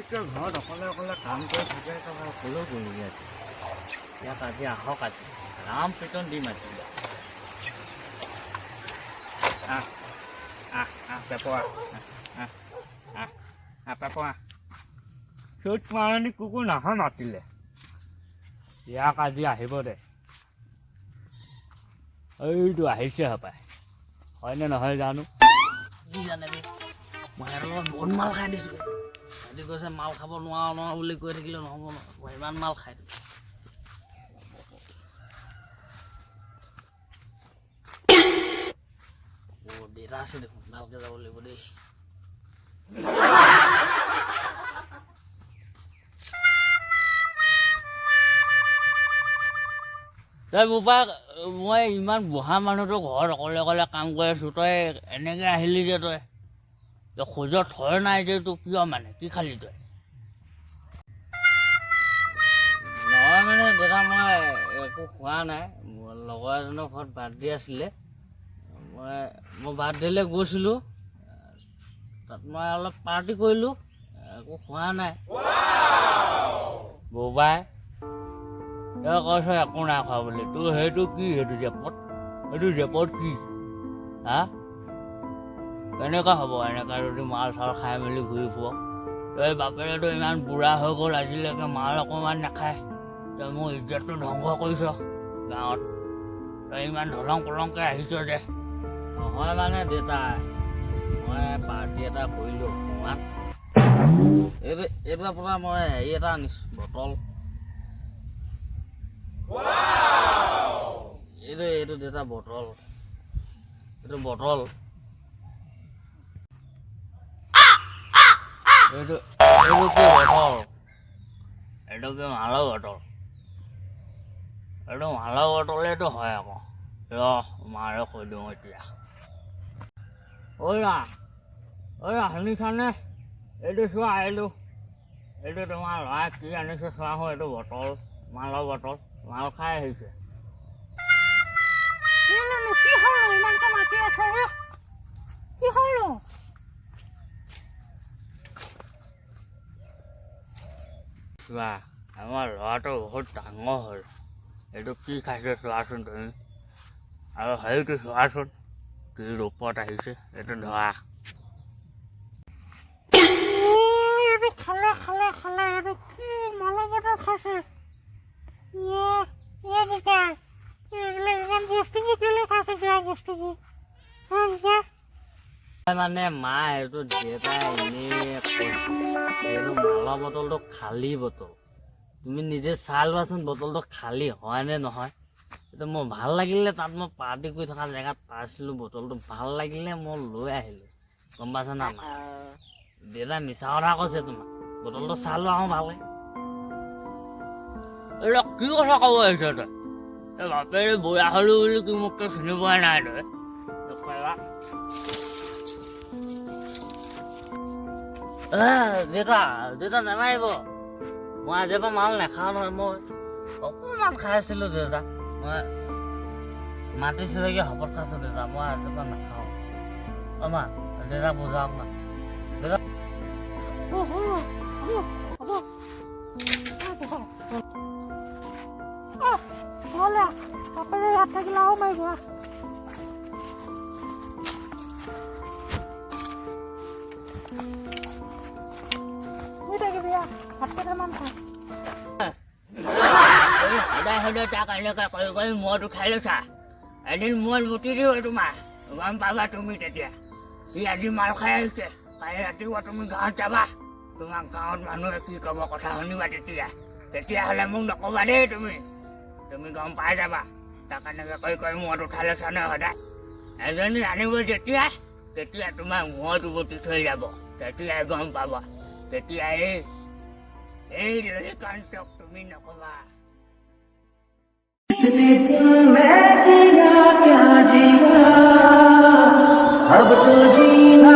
কিয় ঘৰত অকলে অকলে কাম কৰি থাকে? একেবাৰে ক'লৈ গ'লগৈ আজি? ইয়াক আজি আহক, আজি ৰাম পিটন দিম আজি। আহ আহ আহ পেপ, আহ আহ আহ আহ পেপ, আহ। চুট মাৰণি কুকুৰ নাহা মাতিলে। ইয়াক আজি আহিব দে। এইটো আহিছে হপায়, হয়নে নহয় জানো। কি জানে বে, মই সিহঁতৰ লগত বহুত মাল খাই দিছোঁ। সিহঁতি কৈছে মাল খাব নোৱাৰো নোৱাৰো বুলি কৈ থাকিলে নহ'ব নহয়। মই ইমান মাল খাই দিছোঁ। অ' দেউতা আছে দেখোন, ভালকে যাব লাগিব দেই। তই বোপা, মই ইমান বুঢ়া মানুহটো ঘৰত অকলে অকলে কাম কৰি আছোঁ, তই এনেকৈ আহিলি যে, তই খোজত থয় নাই যে তোক, কিয় মানে কি খালি তই? নহয় মানে দেউতা, মই একো খোৱা নাই। মোৰ লগৰ এজনৰ ঘৰত বাৰ্থডে আছিলে, মই বাৰ্থডেলৈ গৈছিলোঁ, তাত মই অলপ পাৰ্টি কৰিলোঁ, একো খোৱা নাই। বোবাই, তই কৈছ একো নাই খোৱা বুলি, তোৰ সেইটো কি? সেইটো জেপত, সেইটো জেপত কি? হা, কেনেকুৱা হ'ব এনেকুৱা যদি মাল চাল খাই মেলি ঘূৰি ফুৰ তই? বাপেৰেতো ইমান বুঢ়া হৈ গ'ল, আজিলৈকে মাল অকণমান নাখায়। তই মোৰ ইজ্জতটো ধ্বংস কৰিছ গাঁৱত। তই ইমান ঢলং পলংকৈ আহিছ যে। নহয় মানে দেউতা, মই পাৰ্টি এটা কৰিলোঁ অকণমান। এইটো আপোনাৰ মই হেৰি এটা আনিছোঁ, বটল। এইটো দেউতা বটল, এইটো বটল, এইটো কি বটল? এইটো কি মালৰ বটল? এইটো মালৰ বটলেতো হয় আকৌ। ৰ, মাৰে কৈ দিওঁ এতিয়া। ঐ ৰা, ঐ ৰা, শুনিছানে? এইটো চোৱা, এইটো তোমাৰ ল'ৰাই কি আনিছে চোৱা। হো, এইটো বটল, মালৰ বটল, মাল খাই আহিছে। কেলেনো কি হ'ল ইমানকে মাতি আছে হে? কি হ'ল? চোৱা, আমাৰ ল'ৰাটো বহুত ডাঙৰ হ'ল, এইটো কি খাইছে চোৱাচোন তুমি। আৰু হেৰিটো চোৱাচোন, কি ৰূপত আহিছে এইটো ধৰা। এইটো খালে খালে খালে, এইটো কি মালৰ বটল খাইছে? অ' বোপাই, এইবিলাক ইমান বস্তুবোৰ কেলে খাইছে, বেয়া বস্তুবোৰ, হা বোপাই? মানে মা, এইটো দেউতাই এনেই কৈছে। এইটো মালৰ বটলটো খালী বটল, তুমি নিজে চাই লোৱাচোন, বটলটো খালী হয় নে নহয়। এইটো মোৰ ভাল লাগিলে, তাত মই পাৰ্টি কৰি থকা জেগাত পাইছিলোঁ বটলটো, ভাল লাগিলে মই লৈ আহিলোঁ, গম পাইছা না মা? দেউতাই মিছা কথা কৈছে তোমাক। বটলটো চাই লোৱা আহোঁ ভালকে। এইবিলাক কি কথা ক'ব আহিছ তই? এই বাপেৰে বুঢ়া হ'লো বুলি কি মোক তই চিনি পোৱা নাই তই? দেউতা, দেউতা, নামাৰিব। মই আজিৰ পৰা মাল নাখাওঁ নহয়। মই অকণমান খাইছিলোঁ দেউতা, মই মাতিছিলেগৈ, শপত খাইছোঁ দেউতা, মই আজিৰ পৰা নাখাওঁ। অ' মা, দেউতাক বুজাওক না দেউতা। নহ'লে বাপেৰে ইয়াত থাকিলে আৰু মাৰিব। শুই থাকিবি, ভাত কেইটামান খা। সদায় সদায় তাক এনেকুৱা কৰি কৰি মূৰত উঠাই লৈছা, এদিন মূৰত মুতি দিব তোমাৰ, গম পাবা তুমি তেতিয়া। সি আজি মাল খাই আহিছে, কালি ৰাতিপুৱা তুমি গাঁৱত যাবা, তোমাক গাঁৱত মানুহে কি ক'ব কথা শুনিবা তেতিয়া। তেতিয়াহ'লে মোক নক'বা দেই তুমি, তুমি গম পাই যাবা। তাক এনেকৈ কৰি কৰি মূৰত উঠাই লৈছা নহয় সদায়, এজনী আনিব যেতিয়া, তেতিয়া তোমাৰ মূৰত উভতি থৈ যাব, তেতিয়াই গম পাবা। তেতিয়া এই ললিকান্তক তুমি নক'বা। इतने दिन मैं जिया क्या जिया, अब तो जीना